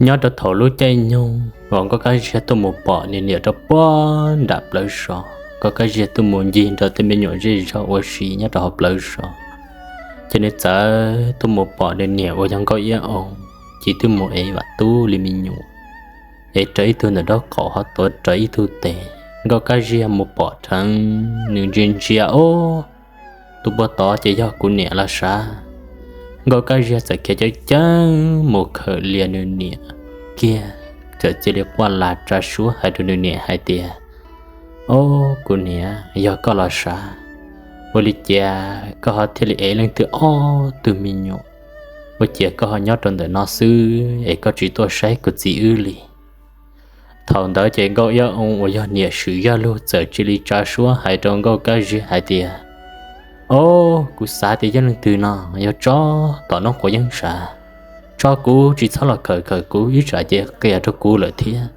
Nyob rau thaum lub caij nyoog uas Nkauj Kab Ziag tuaj mus pom nws niam rau puag nram plawv zos, Nkauj Kab Ziag tuaj mus ncig nrog tej me nyuam zej zog ua si nyob rau hauv plawv zos, ces nws txawm tuaj mus pom nws niam uas yog Nkauj Iab Oo, ces twb mus ev vam tub li me nyuam, ev rawv ib tug ntawm nraub qaum ho tuav rawv ib tug tes. Nkauj Kab Ziag mus pom dheev nws ntsia ntsia, Ob, tus puag tod ces yog kuv niam los sav. Nkauj Kab Ziag txawm khiav ceev ceev mus khawm lias nws niam kiag, txawm cia li quaj lag tsa suab hais rau nws niam hais tias, Ob, kuv niam, yog koj los sav, ua li cas koj ho thiaj li ev leej twg ob tug me nyuam? Ua cas koj ho nyob rau ntawm no xwb es koj tsis tuaj saib kuv txiv wb li? Thaum ntawd ces Nkauj Iab Oo uas yog niam Swm Yaj Lug txawm cia li tsa suab hais rau Nkauj Kab Ziag hais tias, Ob, kuv xav tias yog leej twg no, yog tsob tom noob quav yeeb sav. Tso kuv, tsis txhob los khawm khawm kuv, ib tsam ces qias rau kuv lawm thiab.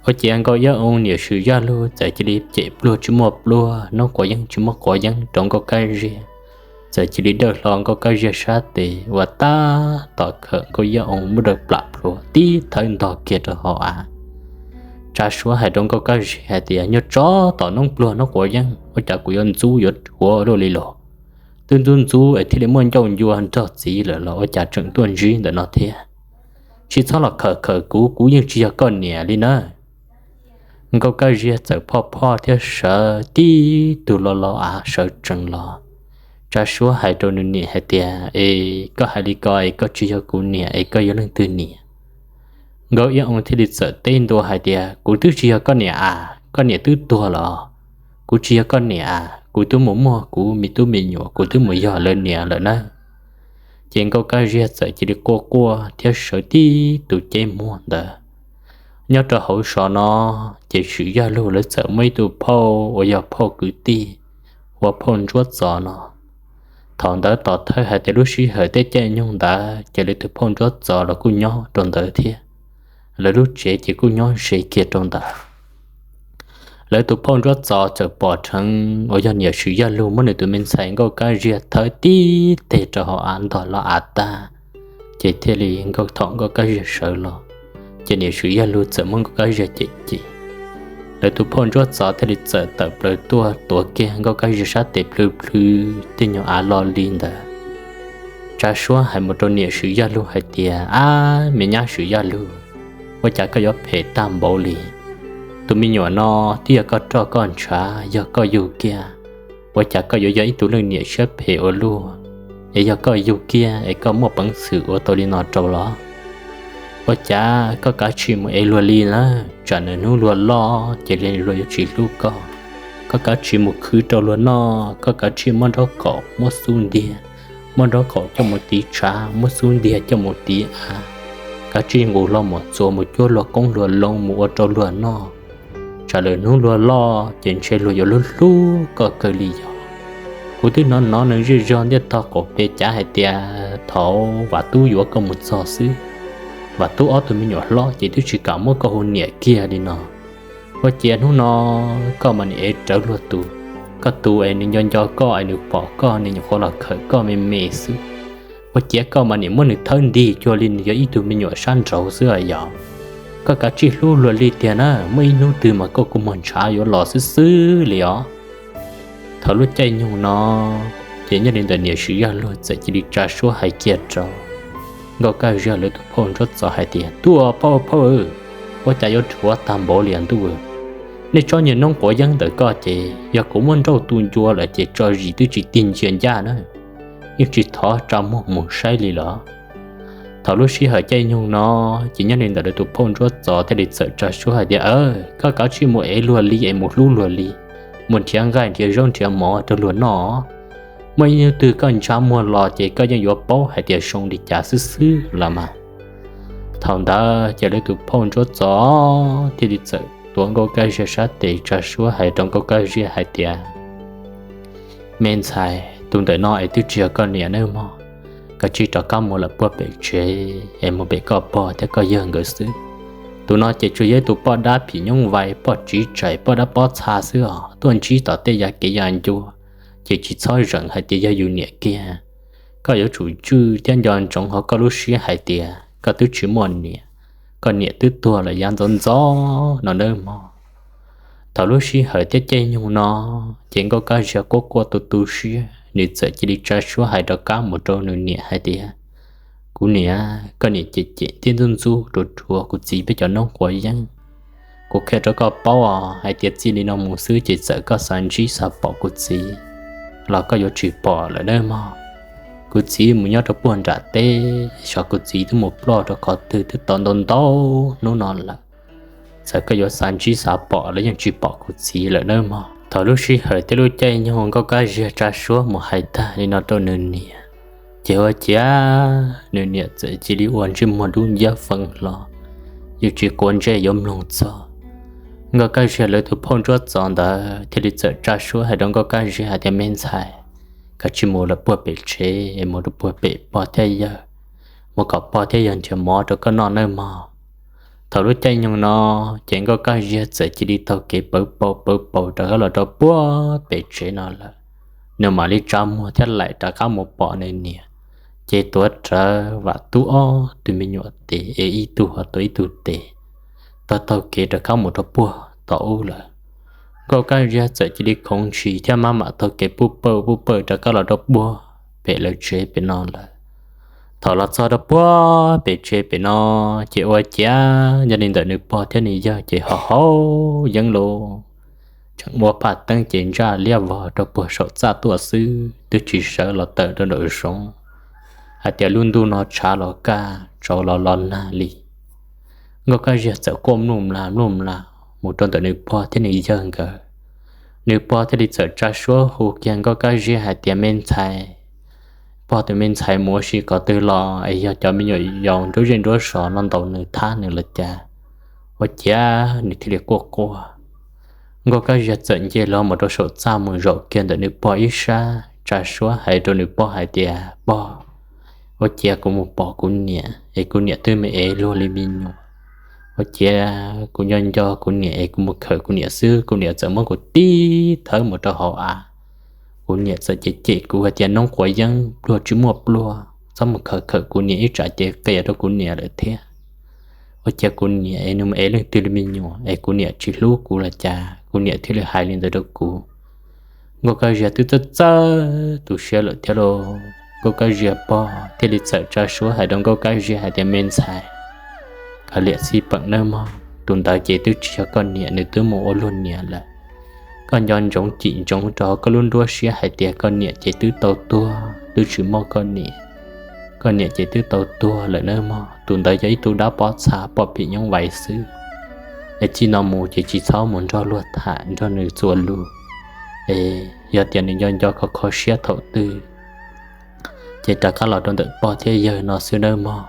Ua ciav Nkauj Iab Oo niam Swm Yaj Lug txawm cia li cem pluag tsis muaj pluag, noob quav yeeb tsis muaj quav yeeb rau Nkauj Kab Ziag, txawm cia li dawj hlo Nkauj Kab Ziag sab tes uas tab tom khawm Nkauj Iab Oo muab dawj plam plhuav tib thawb ntog kiag rau hauv av. Tsa suab hais rau Nkauj Kab Ziag hais tias, Nyuag tsob tom noob pluag noob quav yeeb, ua cas kuv yuav ntxub yuav dhuav luaj li los? Twb ntxub ntxub es thiaj li muaj ncauj ncua nrog txiv lawm los ua cas tseem tuaj ntsib ntawm no thiab? Tsis txhob los khawm khawm kuv, kuv yeej tsis yog koj niam li nawb. Nkauj Kab Ziag txawm phoj phoj thiab sawv tib tug lo lo av sawv tsees los, tsa suab hais rau nws niam hais tias, Es koj hais li ko es koj tsis yog kuv niam es koj yog leej twg niam? Nkauj Iab Oo thiaj li txawm teb ntua hais tias, Kuv twb tsis yog koj niam a, koj niam twb tuag los. Kuv tsis yog koj niam a, kuv twb mus muaj kuv me tub me nyuam, kuv twb mus yog lawv niam lawm nawb. Ces Nkauj Kab Ziag txawm cia li quaj quaj thiab sawv tib tus ceb muag ntawd. Nyob rau hauv zos no, ces Swm Yaj Lug lawv txawm muaj ib tug phauj uas yog phauj kwv tij, hu ua phauj Ntsuab Txos no. Thaum ntawd tos thawj hais tias lub sij hawm tej caij nyoog ntawd ces lawv tus phauj Ntsuab Txos los kuj nyob rau ntawd thiab. Lawv lub tsev ces kuj nyob ze kiag rau ntawd. Lawv tus phauj Ntsuab Txos txawm pom dheev uas yog niam Swm Yaj Lug muab nws tus me ntxhais Nkauj Kab Ziag thawb tib teg rau hauv av ntog los av tag, ces thiaj li Nkauj, thaum Nkauj Kab Ziag sawv los, ces niam Swm Yaj Lug txawm muab Nkauj Kab Ziag cem cem. Lawv tus phauj Ntsuab Txos thiaj li txawm tawm plaws tuaj tuav kiag Nkauj Kab Ziag sab tes plhws plhws tej nyuag av lo li ntawd, tsa suab hais mus rau niam Swm Yaj Lug hais tias, Ab, me nyab Swm Yaj Lug, ua cas koj yuav phem tag npaum li? Tus me nyuam no twb yog koj roj koj ntshav, yog koj yug kiag, ua cas koj yuav yog ib tug leej niam siab phem ua luaj? Es yog koj yug kiag es koj muaj peev xwm ua tau li no rau los? Ua cas koj kav tsij mus ev luag li na, tsam nws hnub luag loj ces luag yuav tsis hlub koj. Koj kav tsij mus khwv rau luag noj, koj kav tsij muab nraub qaum muab xub ntiag, muab nraub qaum coj mus tiv tshav, muab xub ntiag coj mus tiv av, kav tsij nqus hlo mus txuas mus cuab luag qoob luag loo mus ua rau luag noj, tsam lawm hnub luag loj ces ntshe luag yuav hlub hlub koj kawg li yog. Kuv twb hnov hnov neeg zej zog ntiaj tog qaum pem cav hais tias thaum Vam Tub yuav koj mus txog xwb, Vam Tub ob tug me nyuam hlob ces twb tsis kam muab koj hu niam kiag li no. Ua ciav hnub no koj mas nim ev rawv luag tus, koj tus es nws nco nco koj es nws pom koj nws nyuam qhuav los khawm koj me me xwb. Ua ciav koj mas nim muab nws thawb ntig cuag li nws yog ib tug me nyuam sab nraud xwb os yog. Koj kav tsij hlub luag li tiag na, muaj ib hnub twg mas koj kua muag ntshav yuav los xwb xwb li os. Thaum lub caij nyoog no, ces nyob li ntawm niam Swm Yaj Lug txawm cia li tsa suab hais kiag rau Nkauj Kab Ziag lawv tus phauj Ntsuab Txos hais tias, Tuaj phauj phauj, ua cas yuav dhuav tag npaum li ntuj? Nej tsob nyuag noob quav yeeb ntawm koj ces yog kuv muab nrauj tu ncua lawm ces tso zis twb tsis tig ntsia ncaj na, yeej tsis thov tsa muag mus saib li los. Thaum lub sij hawm caij nyoog no, ces nyob li ntawm lawv tus phauj Ntsuab Txos thiaj li txawm tsa suab hais tias, Koj kav tsij mus ev luag li es mus hlub luag li, mus nrhiav nqaij nrhiav zaub nrhiav mov rau luag noj. Muaj ib hnub twg koj ntshav muag los ces koj yeej yuav paub hais tias zoo li cas xwb xwb los mas. Thaum ntawd ces lawv tus phauj Ntsuab Txos thiaj li txawm tuav Nkauj Kab Ziag sab tes tsa suab hais rau Nkauj Kab Ziag hais tias, Me ntxhais, tus ntawm no es twb tsis yog koj niam nawb mog. Kav tsij rov qab mus lawm puag pem tsev es mus pem koj pog thiab koj yawg nkawd xwb. Tus no ces tsuas yog ib tus poj dab phim nyuj vais, poj tsiv tsais, poj dab pob txha xwb os. Tuaj ntsib tom tej yam kev yam ncua ces tsis txhob zeem hais tias yog yus niam kiag. Koj yuav tsum tswj thiab nco ntsoov hauv koj lub siab hais tias koj twb tsis muaj niam. koj niam twb tuag lawm yav ntxov ntxov no nawb mog. Thaum lub sij hawm thiab caij nyoog no, ces Nkauj Kab Ziag quaj quaj tu tu siab, nws txawm cia li tsa suab hais rov qab mus rau nws niam hais tias, Kuv niam, koj niam cem cem thiab ntxub ntxub rhuav rhuav kuv txiv peb cov noob quav yeeb. Kuv qhia rau koj paub os, hais tias txij li no mus xwb ces txawm koj xav ntsib xav pom kuv txiv los koj yuav tsis pom lawm nawb mog. Kuv txiv mus nyob rau puag nram teb, xyov kuv txiv twb mus ploj rau qhov twg twb tau ntau ntau hnub no lawm. Txawm koj yuav xav ntsib xav pom los yeej tsis pom kuv txiv lawm nawb mog. Thaum lub sij hawm thiab lub caij nyoog Nkauj Kab Ziag tsa suab mus hais tag li no rau nws niam, ces ua ciav nws niam txawm cia li ua ntsej muag dub nciab feeb hlo, yeej tsis quav ntsej yuav mloog txog. Nkauj Kab Ziag lawv tus phauj Ntsuab Txov ntawd thiaj li txawm tsa suab hais rau Nkauj Kab Ziag hais tias, Me ntxhais, koj cia li mus lawm puag pem tsev, mus rau puag pem pog thiab yawg, mus kom pog thiab yawg nrhiav mov rau koj noj nawb mog. Thaum lub caij nyoog no, ces Nkauj Kab Ziag txawm cia li taug kev pawv paus pawv paus rov qab los rau puag pem tsev no lawm. Nws mam li tsa muag thiab laim rov qab mus pom nws niam, ces tuav rawv vam tub ob tug me nyuam tes es ib tug ho tuav ib tug tes, taug taug kev rov qab mus rau puag tom ub lawm. Nkauj Kab Ziag txawm cia li khoov ntshis thiab maj mam taug kev puj pawj puj pawj rov qab los rau puag pem lawv tsev pem no lawm. Thaum los txog rau puag pem tsev pem no, ces ua ciav nyob li ntawm nws pog thiab nws yawg ces ho haus yeeb lauj, tseem muab phaj teeb ces ntsaj liab vog rau puag saum txaj tuaj xwb, twb tsis sawv los tawm rau nraum zoov hais tias lub ntuj no tshav los kaj, tsaus los los nag li. Nkauj Kab Ziag txawm quaj mluj mlas mluj mlas mus rau ntawm nws pog thiab nws yawg nkawd. Nws pog thiaj li txawm tsa suab hu kiag Nkauj Kab Ziag hais tias, Me ntxhais, pog tus me ntxhais mus ua si qhov twg los es yog cov me nyuam yaus nruab zej nruab zos no ntaus nws thab nws los cas? Ua ciav nws thiaj li quaj quaj. Nkauj Kab Ziag txawm nce los mus rau saum txaj mus zaum kiag ntawm nws pog ib sab, tsa suab hais rau nws pog hais tias, Pog, ua ciav kuv mus pom kuv niam es kuv niam twb me ev luag li me nyuam. Ua ciav kuv nco nco kuv niam es kuv mus khawm kuv niam xwb, kuv niam txawm muab kuv tib thawb mus rau hauv av. Kuv niam txawm cem cem kuv hais tias, Noob quav yeeb, pluag tsis muaj pluag, txhob mus khawm khawm kuv niam, ib tsam ces qias rau kuv niam lawm thiab. Ua ciav kuv niam es nws mus ev leej twg li me nyuam es kuv niam tsis hlub kuv los cas kuv niam thiaj li hais li ntawd rau kuv. Nkauj Kab Ziag twb txawj txawj tu siab lawm thiab lauj. Nkauj Kab Ziag pog thiaj li txawm tsa suab hais rau Nkauj Kab Ziag hais tias, Me ntxhais, kav liam xij peem nawb mog, tus ntawd ces twb tsis yog koj niam, nws twb mus ua luag niam lawm. Koj nco ntsoov cim ntsoov rau hauv koj lub nruab siab hais tias koj niam ces twb tau tuag, twb tsis muaj koj niam. Koj niam ces twb tau tuag lawm nawb mog. Tus ntawd yog ib tug dab pob txha poj phim nyoob vais xwb. Es txij no mus ces tsis txhob mus nrog luag tham nrog nws txuas lus. Es yog tias nws nco nco kho kho siab thaum twg, ces rov qab los rau ntawm pog thiab yawg no xwb nawb mog.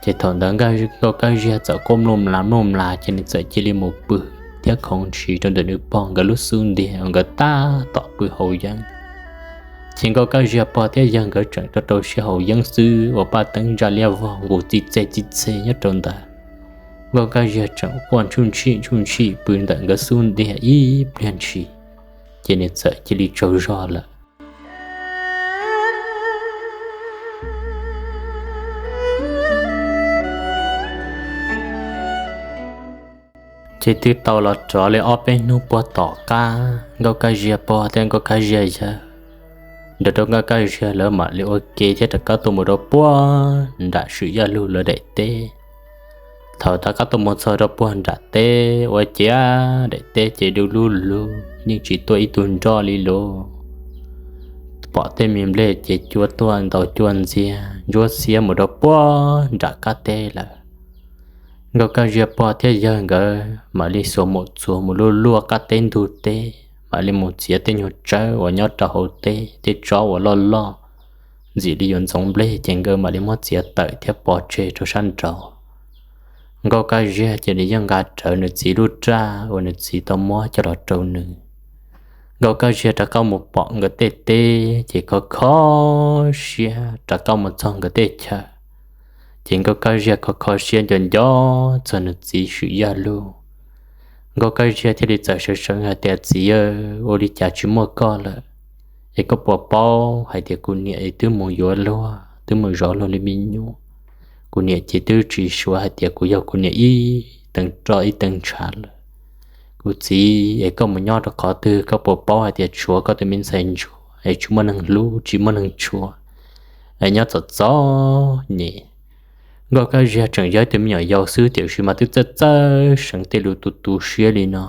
Ces thaum ntawd Nkauj Kab Ziag txawm quaj mluj mlas mluj mlas ces nws txawm cia li mus pw thiab khoov ntshis rau ntawm nws pog nkawd lub xub ntiag uas nkawd tab tom pw haus yeeb. Ces Nkauj Kab Ziag pog thiab yawg nkawd tseem rau rau siab haus yeeb xwb uas paj teeb ntsaj liab vog nqus txij txej txij txej nyob rau ntawd. Nkauj Kab Ziag tseem quaj ntshuj ntshij ntshuj ntshij pw ntawm nkawd xub ntiag ib pliag ntshis, ces nws txawm cia li tsaug zog lawm. Ces twb tau los rov li ob peb hnub puag tom qab, Nkauj Kab Ziag pog thiab Nkauj Kab Ziag yawg, nrog rau Nkauj Kab Ziag lawv mam li ua ke thiab rov qab tuaj mus rau puag nram Swm Yaj Lug lawv daim teb. Thaum rov qab tuaj mus txog rau puag nram teb ua ciav daim teb ces du lub lug yeej tsis tuaj ib tug nroj li lauj. Pom tej me nplej ces cua tuaj ntaus cua ntxiag ntsuab xiab mus rau puag nram qab teb lawm. Nkauj Kab Ziag pog thiab yawg nkawd mam li xuas mus txuas mus luaj luaj qab teb ntug teb, mam li mus txiav tej nyuag tsawb uas nyob rau hauv teb, tej tsob uas loj loj ntxim li yuav ntxoov nplej ces nkawd mam li muab txiav tawm thiab pov tseg rau sab nraud. Nkauj Kab Ziag ces nws yeej nqa rawv nws txiv lub raj uas nws txiv tau muab coj los rau nws. Nkauj Kab Ziag rov qab mus pom nkawd tej teb ces khov kho siab rov qab mus txog nkawd tej chaw. Ces Nkauj Kab Ziag khov kho siab nco nco txog nws txiv Swm Yaj Lug. Nkauj Kab Ziag thiaj li txawm sawv seev hais tias, Txiv, ua li cas tsis muaj koj lawm? Es koj puas paub hais tias kuv niam twb mus yuav luag, twb mus zov luag li me nyuam? Kuv niam ces twb tsis suav hais tias kuv yog kuv niam ib teev roj ib teev ntshav lawm. Kuv txiv es koj mus nyob rau qhov twg, koj puas paub hais tias tshuav koj tus me ntxhais ntsuag es tsis muaj neeg hlub tsis muaj neeg tshua, es nyob txom txom nyem. Nkauj Kab Ziag tseem yog ib tug me nyuam yaus xwb tiam sis mas twb txawj txawj seev tej lus tu tu siab li no,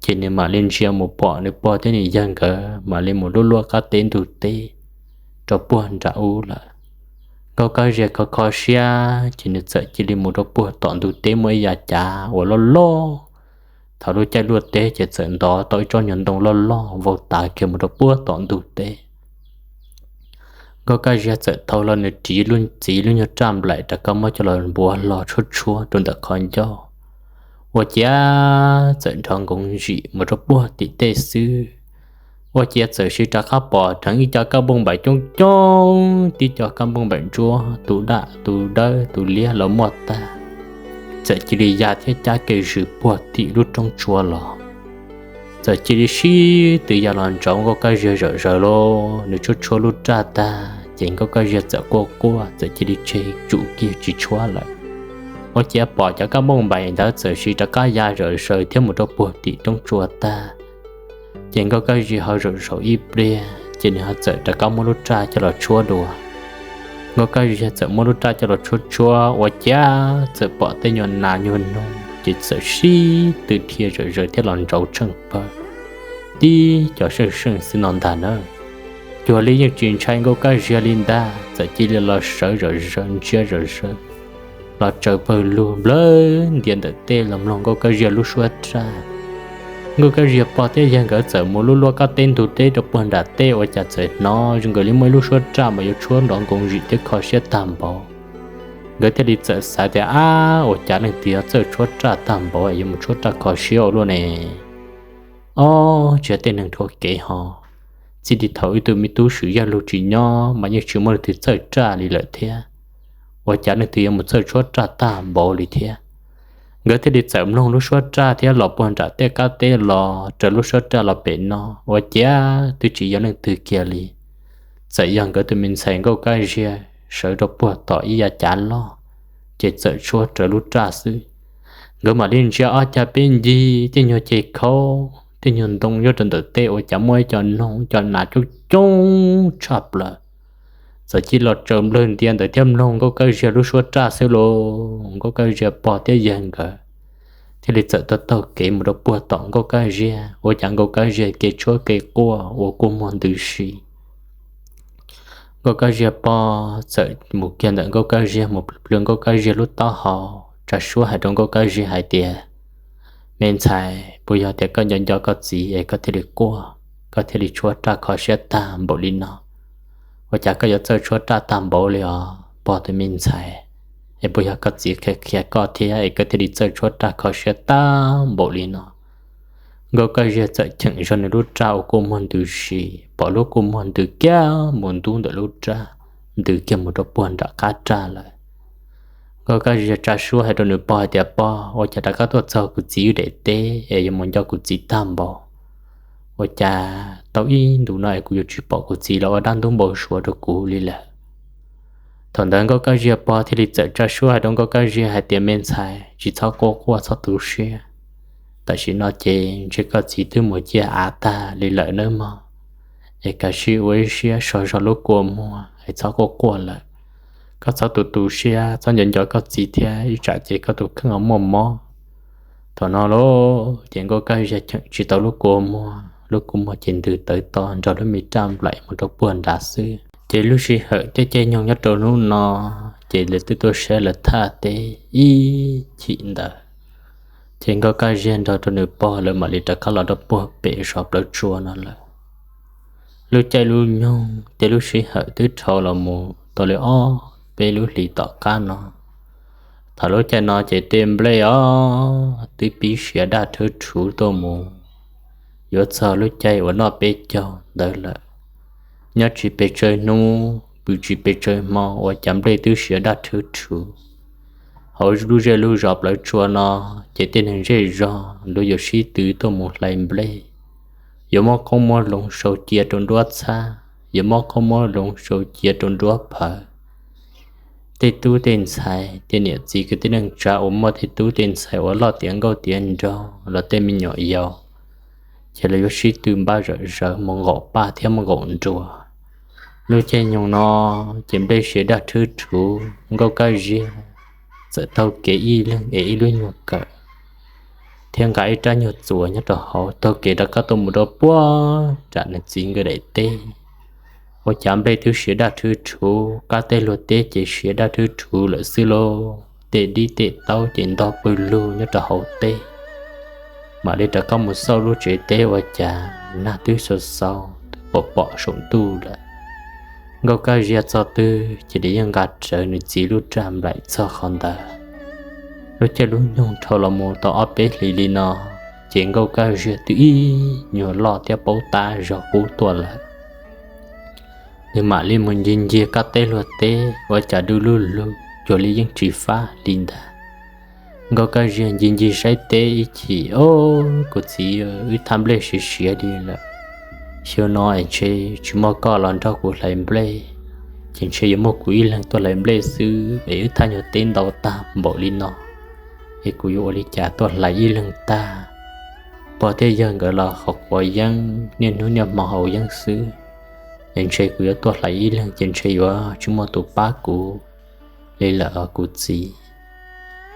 ces nws mam li ntsia mus pom nws pog thiab nws yawg nkawd mam li mus luaj luaj qab teb ntug teb rau puag nram ub lawm. Nkauj Kab Ziag kho kho siab ces nws txawm cia li mus rau puag tom ntug teb muaj ib yav cav uas loj loj. Thaum lub caij luaj teb ces txawm ntov tau ib tsob nyuag ntoo loj loj vau tav kiag mus rau puag tom ntug teb. Nkauj Kab Ziag txawm thau los nws ris lub txiv lub nyuag raj nplaim rov qab muab coj los npuav hlo tshuab tshuab rau ntawm qhov ncauj. Ua ciav txawm nrov nkoov ntsim mus rau puag tim tej xwb. Ua ciav txawm siv rov qab pom dheev ib co kab npauj npaim coob coob, tib co kab npauj npaim ntsuab tus daj tus dawb tus liab los muaj tag, txawm cia li ya thiab cab kev zws puag tim lub roob tsua los. Txawm cia li sib tw ya los ntsaum Nkauj Kab Ziag zawm zaws lauj. Nws tshuab tshuab lub raj tag ces Nkauj Kab Ziag txawm quaj quaj txawm cia li tseg tsum kiag tsis tshuab lawm. Ua ciav pom cov kab npauj npaim ntawd txawm siv rov qab ya zawm zaws thiab mus rau puag tim roob tsua tag. Ces Nkauj Kab Ziag ho zaum zaum ib pliag ces nws ho txawm rov qab muab lub raj coj los tshuab dua. Nkauj Kab Ziag txawm muab lub raj coj los tshuab tshuab ua ciav txawm pom tej nyuag nas nyuag noog ces txawm sib tw dhia zawm zaws thiab los ntsaum tsheej pawg. Tib co seej seej xwb no ntag na. Cuag li yeej tsis ntshai Nkauj Kab Ziag li ntag, txawm cia li los sawv zawm zaws ntsia zawm zaws los tsaws pawg lug nplawg ntia ntawm tej los mloog Nkauj Kab Ziag lub suab raj. Nkauj Kab Ziag pog thiab yawg nkawd txawm mus luaj luaj qab teb ntug teb rau puag nram teb ua cas txawm hnov zoo nkaus li muaj ib lub suab raj mas yuav tshuab nrov nkoos zim thiab kho siab tag npaum. Nkawd thiaj li txawm xav tias, ab, ua cas leej twg yuav txawj tshuab raj tag npaum yuav mus tshuab raj kho siab ua luaj ne? Ob, tsis yog tej neeg dhua kev ho, txij li thaum ib tug me tub swm yawg lug tsis nyob mas yeej tsis muaj leej twg txawj raj li lawm thiab. Ua cas leej twg yuav mus txawj tshuab raj tag npaum li thiab? Nkawd thiaj li txawm mloog lub suab raj thiab los puag nram tej qab teb los raws lub suab raj los pem no ua ciav twb tsis yog leej twg kiag li. Txawm yog nkawd tus me ntxhais Nkauj Kab Ziag sawv rau puag tom ib yav cav loj, ces txawm tshuab raws lub raj xwb. Nkawd mam li ntsia ob cag peb ncig tej nyuag ceg khaub tej nyuag ntoo nyob rau ntawm tej ua cas muaj ib co noog ib co nas coob coob tshaj plaws. Txawm cia li los tsaws nplawg ntia ntawd thiab mloog Nkauj Kab Ziag lub suab raj xwb los Nkauj Kab Ziag pog thiab yawg nkawd thiaj li txawm taug taug kev mus rau puag tom Nkauj Kab Ziag ua cas Nkauj Kab Ziag kev tshuab kev quaj ua kua muag ntws si. Nkauj Kab Ziag pog txawm mus kiag ntawm Nkauj Kab Ziag mus plhws Nkauj Kab Ziag lub taub hau, tsa suab hais rau Nkauj Kab Ziag hais tias, me ntxhais, puas yog tias koj nco nco koj txiv es koj thiaj li quaj, koj thiaj li tshuab raj kho siab tag npaum li no? Ua cas koj yuav txawj tshuab raj tag npaum li os pog tus me ntxhais? Es puas yog koj txiv qhia qhia koj thiab es koj thiaj li txawj tshuab raj kho siab tag npaum li no? Nkauj Kab Ziag txawm cheem zog nws lub raj ua kua muag ntws si, pom lub kua muag ntws kiag mus ntub ntawm lub raj, ntws kiag mus rau puag nram qab raj lawm. Nkauj Kab Ziag tsa suab hais rau nws pog hais tias, pog, ua cas rov qab tuaj txog kuv txiv wb daim teb es yuav mus nco kuv txiv tag npaum? Ua cas tau ib ntus no es kuv yuav tsis pom kuv txiv los ua dab ntub npau suav rau kuv li lawm? Thaum ntawd Nkauj Kab Ziag pog thiaj li txawm tsa suab hais rau Nkauj Kab Ziag hais tias, me ntxhais, tsis txhob quaj quaj txhob tu siab. Tam sim no ces ntshe koj txiv twb mus ciaj av tag li lawm nawb mog. Es kav tsij ua ib siab so zog lub kua muag es txhob quaj quaj lawm. Koj txhob tu tu siab, txhob nco nco koj txiv thiab, ib tsam ces koj tus kheej muaj mob. Thaum no lauj ces Nkauj Kab Ziag cheem tsis tau lub kua muag, lub kua muag ces ntws tawv to nrog lub me raj nplaim mus rau puag nrad xwb. Ces lub sij hawm thiab caij nyoog nyob rau hnub no ces lawv twb tuaj saib lawv thaj teb ib chim ntawd. Ces Nkauj Kab Ziag nrog rau nws pog lawv mam li rov qab los rau puag pem zos plawv tsua no lawm. Lub caij lub nyoog thiab lub sij hawm twb dhau los mus tau li ob peb lub hlis tom qab no. Thaum lub caij no ces tej nplej os twb pib siav daj rhawv rhuv tuaj mus, yuav txog lub caij uas noj peb caug ntawd lawm. Nyob tsis pes tsawg hnub pw tsis pes tsawg hmo ua cas nplej twb siav daj rhawv rhuv. Hauv lub zej lub zos plawv tsua no ces tej neeg zej zog luag yuav sib tw tuaj mus hlais nplej, yuav muab qoob muab loo sau cia rau nruab txhab, yuav muab qoob muab loo sau cia rau nruab phawv. tej tub tej ntxhais, tej niam txiv kwv tij neej tsa uas muaj tej tub tej ntxhais uas loj tiav nkauj tiav nraug los tej me nyuam yaus, ces lawv yuav sib tw npaj zom zaws mus nqaum paj thiab mus nqaum nruas. Lub caij nyoog no ces nplej siav daj rhwb rhuv, Nkauj Kab Ziag txawm taug kev ib leeg es ib lub nyuag kawm thiab nqa ib rab nyuag txuas nyob rau hauv, taug kev rov qab tuaj mus rau puag nram nws txiv nkawd daim teb. Ua cas nplej twb siav daj rhwb rhuv, qab teb luag teb ces siav daj rhwb rhuv lawm xwb lauj. Tej dib tej taub ces ntog pw lug nyob rau hauv teb. Mam li rov qab mus xauj lub tsev teb ua cas nag twb xau xau, twb pom pom saum ntuj lawm. Nkauj Kab Ziag txog twg ces nws yeej nqa rawv nws txiv lub raj nplaim txog qhov ntawd. Lub caij lub nyoog dhau los mus tau ob peb hlis li no, ces Nkauj Kab Ziag twb ib nyuag loj thiab paub tab zog qub tuaj lawm. Nws mam li mus ncig ncig qab teb luag teb ua cas du lug lug cuag li yeej tsis fab li ntag. Nkauj Kab Ziag ncig ncig saib teb ib chim, Ob, kuv txiv, wb thaj nplej siav siav li lawm. Xyoo no es ntshe tsis muaj koj los nrog kuv hlais nplej, ces ntshe yuav muaj kuv ib leeg tuaj hlais nplej xwb es wb thaj nyuag teb ntau tag npaum li no, es kuv yuav ua li cas tuaj hlais ib leeg tag. Pog thiab yawg nkawd los qhuav qhuav yeeb, niaj hnub niaj hmo haus yeeb xwb, es ntshe kuv yuav tuaj hlais ib leeg ces ntshe yuav tsis muaj tus pab kuv li lawm os kuv txiv.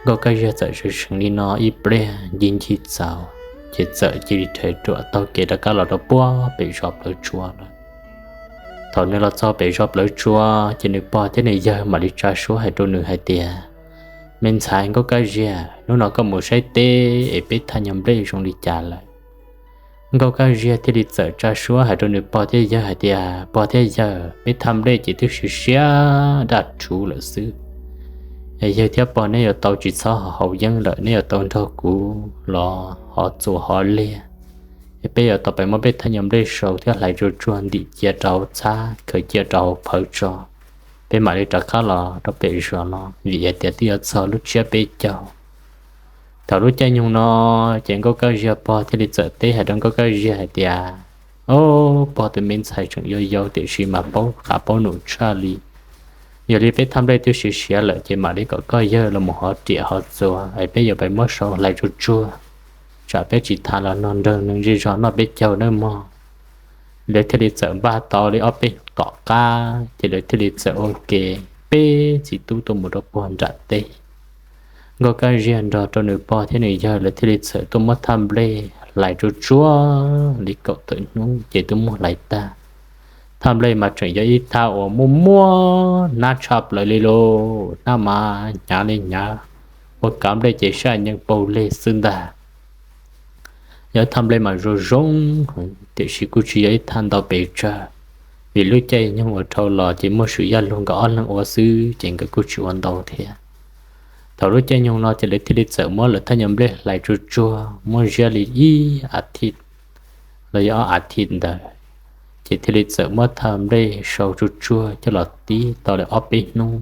Nkauj Kab Ziag txawm sawv seev li no ib pliag ncig ncig txaus, ces txawm cia li rhais ruam taug kev rov qab los rau puag pem zos Plawv Tsua lawm. Thaum nws los txog pem zos Plawv Tsua, ces nws pog thiab nws yawg mam li tsa suab hais rau nws hais tias, Me ntxhais Nkauj Kab Ziag, hnub no koj mus saib teb es peb thaj nyuag nplej zoo li cas lawm? Nkauj Kab Ziag thiaj li txawm tsa suab hais rau nws pog thiab yawg hais tias, Pog thiab yawg, peb thaj nplej ces twb siav siav daj rhuv lawm xwb. Es yawg thiab pog neb yuav tau tsis txhob haus yeeb lawm, neb yuav tau nrog kuv los hov txuas hov liag, es peb yuav tau pem muab peb thaj nyuag nplej sau thiab hlais tsuag tsuag ntim cia rau hauv txhab, khaws cia rau hauv phawv tso, peb mam li rov qab los rau pem zos no, vim hais tias twb yuav txog lub tsiab peb caug. Thaum lub caij nyoog no, ces Nkauj Kab Ziag pog thiaj li txawm teb hais rau Nkauj Kab Ziag hais tias, Ob, pog, tus me ntxhais tseem yau yau tiam sis mas paub qab paub num tshaj li. Yog li peb thaj nplej twb siav siav lawm ces mam li kom koj yawg los mus hov riam hov txuas es peb yuav pem muab sau hlais tsuag tsuag, tsam peb tsis tas los nrog neeg zej zog noj peb caug nawb mog. Lawv thiaj li txawm npaj tau li ob peb hnub tom qab, ces lawv thiaj li txawm ua ke peb txiv tub tuaj mus rau puag nram teb. Nkauj Kab Ziag nrog rau nws pog thiab nws yawg lawv thiaj li txawm tuaj muab thaj nplej hlais tsuag tsuag li kaum tawm hnub ces twb muab hlais tag. Thaj nplej mas tseem yog ib thaj uas muaj muaj hnab tshaj plaws li lauj, hnab mas hnyav li hnyav, ua kav nplej ces sab nyeej paug leg xwb ntag. Yog thaj nplej mas zoo zoo, tiam sis kuj tsis yog ib thaj ntau pes tsawg, vim lub caij nyoog uas dhau los ces muaj Swm Yaj Lug nkawd ob leeg ua xwb ces nkawd kuj tsis ua ntau thiab. Thaum lub caij nyoog no ces lawv thiaj li txawm muab lawv thaj nyuag nplej hlais tsuag tsuag muab ziab li ib a thiv los yog ob a thiv ntawd, ces thiaj li txawm muab thaj nplej sau tsuag tsuag coj los tib tau li ob peb hnub,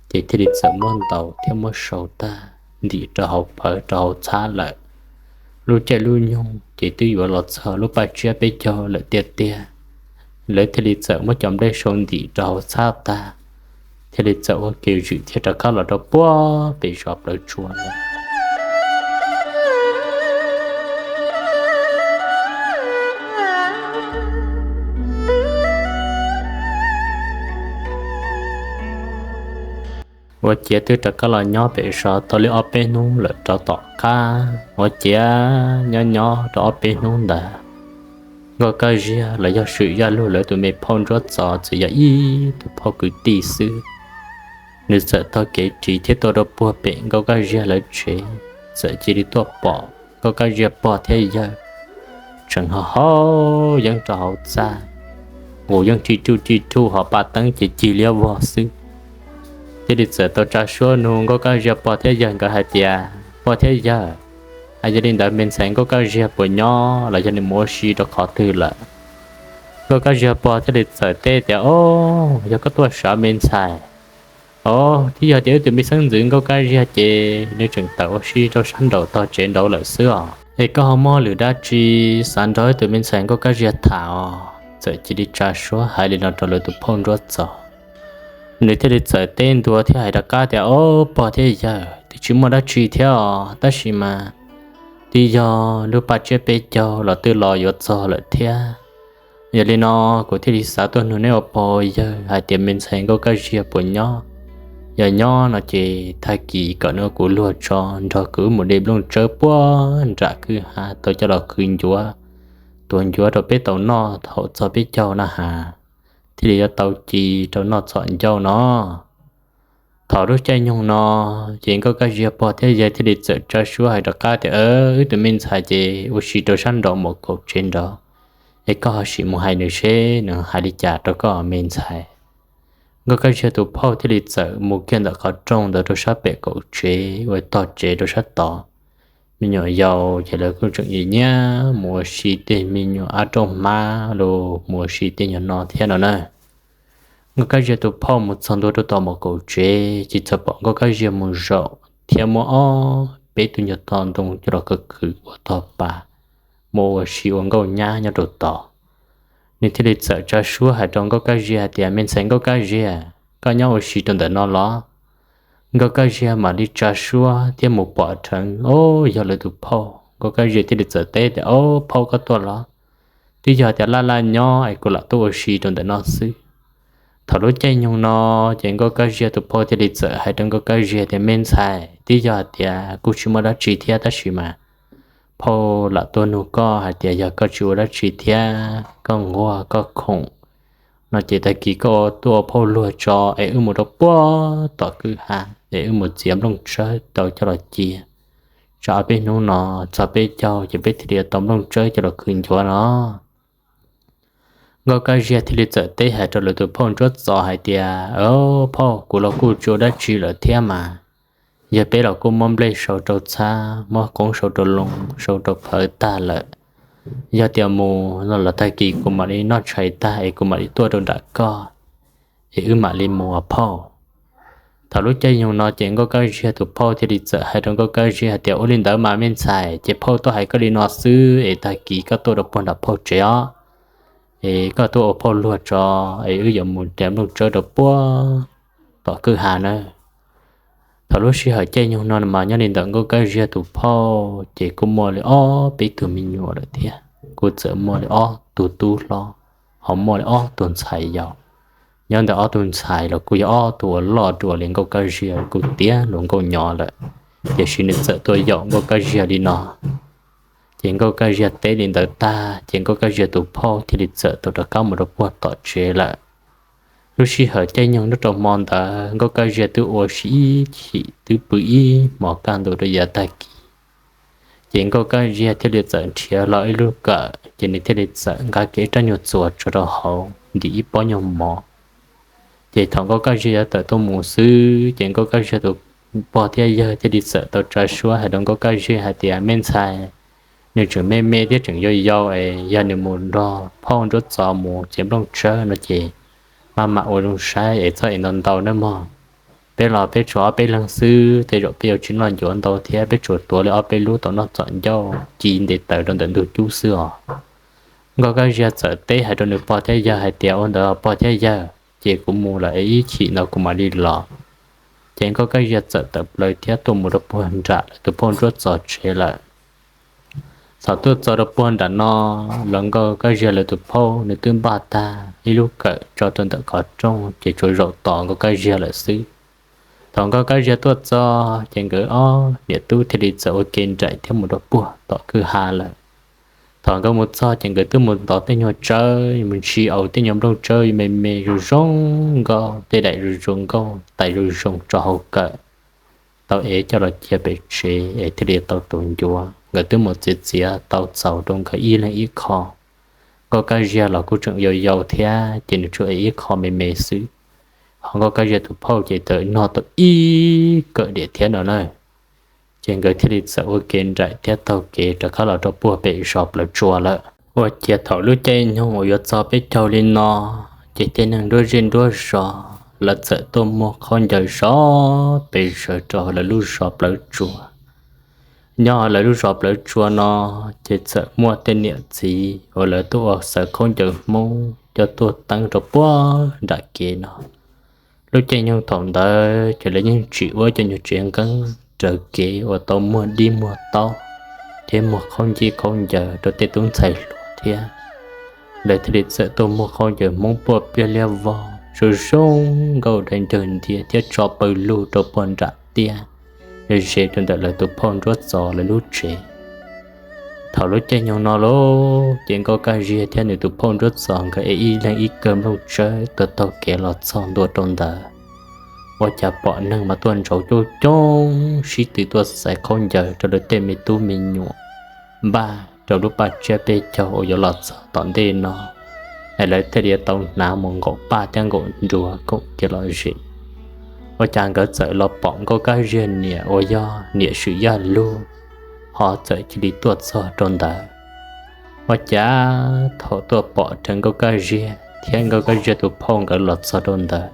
ces thiaj li txawm muab ntaus thiab muab sau tag ntim rau hauv phawv rau hauv txhab lawm. Lub caij lub nyoog ces twb yuav los txog lub paj tsiab peb caug lawm tiag tiag. Lawv thiaj li txawm muab cov nplej sau ntim rau hauv txhab tag, thiaj li txawm ua ke zwm thiab rov qab los rau puag pem zos Plawv Tsua lawm. Ua ciav twb rov qab los nyob pem zos tau li ob peb hnub lawm rov tom qab, ua ciav nyob nyob rau ob peb hnub ntawd, Nkauj Kab Ziag los yog Swm Yaj Lug lawv tus me phauj Ntsuab Txos txawm yog ib tug phauj kwv tij xwb. Nws txawm taug kev ris thiab tuaj rau puag pem Nkauj Kab Ziag lawv tsev, txawm cia li tuaj pom Nkauj Kab Ziag pog thiab yawg tseem ho haus yeeb rau hauv txaj, nqus yeeb rij ruj rij ruj ho paj teeb ces cig liab vog xwb. Thiaj li txawm tau tsa suab nug Nkauj Kab Ziag pog thiab yawg nkawd hais tias, Pog thiab yawg, yog li ntawd me ntxhais Nkauj Kab Ziag puas nyob los yog nws mus ua si rau qhov twg lawm? Nkauj Kab Ziag pog thiaj li txawm teb tias, Ob, yog koj tuaj sav me ntxhais, ob, twb yog tias wb tus me xeeb ntxwv Nkauj Kab Ziag ces nws tseem tawm ua si rau sab nraum tog tsev nraud lawm xwb os. Es koj ho muaj lwm dab tsi xav nrog wb tus me ntxhais Nkauj Kab Ziag tham os? Txawm cia li tsa suab hais li no rau lawv tus phauj Ntsuab Txos. Nws thiaj li txawm teb ntua thiab hais rov qab tias, Ob, pog thiab yawg, twb tsis muaj dab tsi thiab os, tab sis mas twb yog lub paj tsiab peb caug los twb los yuav txog lawm thiab. Yog li no kuv thiaj li xav tuaj nug neb ua pog yawg hais tias me ntxhais Nkauj Kab Ziag puas nyob. Yog nyob no ces tag kis kom nws ua kuv luag tso nrog kuv wb mus de nplooj tsawb puag nram kwj ha tau coj los qhwv ncuav, tuav ncuav rau peb tau noj thaum txog peb caug na has, thiaj li yuav tau ci rau noj txhom ncauj no. Thaum lub caij nyoog no ces Nkauj Kab Ziag pog thiab yawg thiaj li txawm tsa suab hais rov qab tias, Wb tus me ntxhais ces ua si rau sab nraum mum kaum tsev nraud, es koj ho sim mus hais nws seb nws hais li cas rau koj me ntxhais. Nkauj Kab Ziag tus phauj thiaj li txawm mus kiag ntawm qhov rooj ntawd rau sab pem kaum tsev uas tog tsev rau sab tod. Me nyuam yaus ces lawv kuj tseem nyiam nyiam mus ua si tej me nyuam ab rauj hmab los mus ua si tej nyuag no thiab no na. Nkauj Kab Ziag tus phauj mus txog ntua rau tom mum kaum tsev ces txawm pom Nkauj Kab Ziag mus zaum thiab muab ob peb tug nyuag tog ntoo coj los khwv khwv ua tog pas, mus ua si ua nkauj nyab nyob rau tod. Nws thiaj li txawm tsa suab hais rau Nkauj Kab Ziag hais tias, Me ntxhais Nkauj Kab Ziag, koj nyob ua si rau ntawm no los? Nkauj Kab Ziag mam li tsa suab thiab mus pom dheev, Ob, yog lawv tus phauj. Nkauj Kab Ziag thiaj li txawm teb tias, Ob, phauj koj tuaj los? Twb yog tias laj laj nyob es kuv lam tuaj ua si rau ntawm no xwb. Thaum lub caij nyoog no ces Nkauj Kab Ziag tus phauj thiaj li txawm hais rau Nkauj Kab Ziag tias, Me ntxhais, twb yog tias kuj tsis muaj dab tsi thiab tab sis mas phauj lam tuaj nug koj hais tias yog koj tsis ua dab tsi thiab koj nquag koj khoom no ces tag kis koj tuaj ua phauj luag tso es wb mus rau puag tom kwj ha es wb mus txiav nplooj tsawb tau coj los cia. Tsam ob peb hnub no txog peb caug ces peb thiaj li tau nplooj tsawb coj los khwv ncuav no. Nkauj Kab Ziag thiaj li txawm teb hais rau lawv tus phauj Ntsuab Txos hais tias, Phauj, kuv los kuj tsis ua dab tsi lawm thiab mas, yog peb los kuj muab nplej sau rau txhab, muab qoob sau rau loo, sau rau phawv tag lawm. Yog tias mus no los tag kis kuv mam li noj tshais tag es kuv mam li tuaj rau nram koj es wb mam li mus phauj. Thaum lub caij nyoog no ces Nkauj Kab Ziag tus phauj thiaj li txawm hais rau Nkauj Kab Ziag hais tias, Ua li ntawd mas me ntxhais, ces phauj tuaj hais koj li no xwb es tag kis koj tuaj rau puag nram phauj tsev os, es koj tuaj ua phauj luag tso es wb yuav mus txiav nplooj tsawb rau puag tom kwj ha nawb. Thaum lub sij hawm caij nyoog no mas nyob li ntawm Nkauj Kab Ziag tus phauj ces kuj muaj li ob peb tug me nyuam lawm thiab, kuj txawm muaj li ob tug tub hlob, ho muaj li ob tug ntxhais yau. Nyob ntawm ob tug ntxhais los kuj yog ob tug uas loj dua li Nkauj Kab Ziag, kuj tiav hluas nkauj nyob lawm, tiam sis nws txawm tuaj yaum Nkauj Kab Ziag li no. Ces Nkauj Kab Ziag teb li ntawd tag ces Nkauj Kab Ziag tus phauj thiaj li txawm tau rov qab mus rau puag tom tsev lawm. Lub sij hawm caij nyoog nyob rau hmo ntawd Nkauj Kab Ziag twb ua si ib chim twb pw ib hmos kaj ntug rau yav tag kis. Ces Nkauj Kab Ziag thiaj li txawm nrhiav los ib lub kawm ces nws thiaj li txawm nqa kiag ib rab nyuag txuas tso rau hauv ntim ib pob nyuag mov. Ces thaum Nkauj Kab Ziag yuav tawm tuaj mus xwb ces Nkauj Kab Ziag tus pog thiab yawg thiaj li txawm tau tsa suab hais rau Nkauj Kab Ziag hais tias, Me ntxhais, nws tseem me me thiab tseem yau yau es yog nws mus nrog phauj Ntsuab Txos mus txiav nplooj tsawb no ces maj mam ua zoo saib es txhob ev ntau ntau nawb mog. Peb los peb tsuas ob peb leeg xwb, tej zaum peb yuav tsis noj ncuav ntau thiab, peb tsuas tuav li ob peb lub tau noj txom ncauj ci nte taws rau ntawm ntug cub xwb os. Nkauj Kab Ziag txawm teb hais rau nws pog thiab yawg hais tias, Ua ntawd pog thiab yawg, ces kuv mus lawm es ib chim no kuv mam li los. Ces Nkauj Kab Ziag txawm tawm plaws thiab tuaj mus rau puag nram lawv tus phauj Ntsuab Txos tsev lawm. Thaum tuaj txog rau puag nram no los Nkauj Kab Ziag lawv tus phauj nws twb npaj tag ib lub kawm tso rau ntawm qhov rooj ces tsuas zaum tos Nkauj Kab Ziag lawm xwb. Thaum Nkauj Kab Ziag tuaj txog ces nkawd ob niam tub thiaj li txawm ua ke nraim thiab mus rau puag tom kwj ha lawm. Thaum nkawd mus txog ces nkawd twb mus ntov tej nyuag tsawb, mus ntsis aus tej nyuag nplooj tsawb me me zoo zoo nkauj, tej daim zoo zoo nkauj, tais zoo zoo tso hauv kawm, tau ev coj los cia pem tsev es thiaj li tau tuav ncuav. Nkawd twb mus txiav txiav tau txaus rau nkawd ib leeg ib qho. Nkauj Kab Ziag los kuj tseem yau yau thiab ces nws tsuas ev ib qho me me xwb, ho Nkauj Kab Ziag tus phauj ces txawm nog tau ib kawm diam thiab no na. Ces nkawd thiaj li txawm ua ke nraim thiab taug kev rov qab los rau puag pem zos Plawv Tsua lawm. Ua ciav thaum lub caij nyoog uas yuav txog peb caug li no, ces tej neeg nruab zej nruab zos lawv txawm tuaj muag khaub ncaws zov pes zaws rau lawv lub zos Plawv Tsua. Nyob lawv lub zos Plawv Tsua no, ces txawm muaj tej niam txiv uas lawv tuaj ua xaws khaub ncaws Hmoob coj tuaj teeb rau puag nram kev no. Lub caij nyoog thaum ntawd ces lawv yeej tsis ua cov nyuag tsev nqeeb raws kev uas tau muag dib muag taub thiab muag khaub ncej khaub ncaws rau tej tub ntxhais hluas thiab. Lawv thiaj li txawm tuaj muag khaub ncaws Hmoob puaj pliag liab vog zoo zoo nkauj dai ncawg ntiag thiab tso pawg lug rau puag nram tiaj, ze rau ntawm lawv tus phauj Nruab Txos lawv lub tsev. Thaum lub caij nyoog no lauj, ces Nkauj Kaj Ziag thiab nws tus phauj Nruab Txos nkawd ev ib leeg ib kawm nplooj tsawb tuaj taug kev los txog ntua rau ntawd, ua cas pom neeg mas tuaj ntsauv coob coob sib tw tuaj xaiv khaub ncaws rau lawv tej me tub me nyuam npaj rau lub paj tsiab peb caug uas yuav los txog tom ntej no, es lawv thiaj li tau hnav mus nkaum paj thiab nkaum nruas koom kiag los zem. Ua cas nkawd txawm los pom Nkauj Kaj Ziag niam uas yog niam Swm Yaj Lug ho txawm cia li tuaj txog rau ntawd. Ua cas thaum tuaj pom rau Nkauj Kaj Ziag thiab Nkauj Kaj Ziag tus phauj nkawd los txog rau ntawd,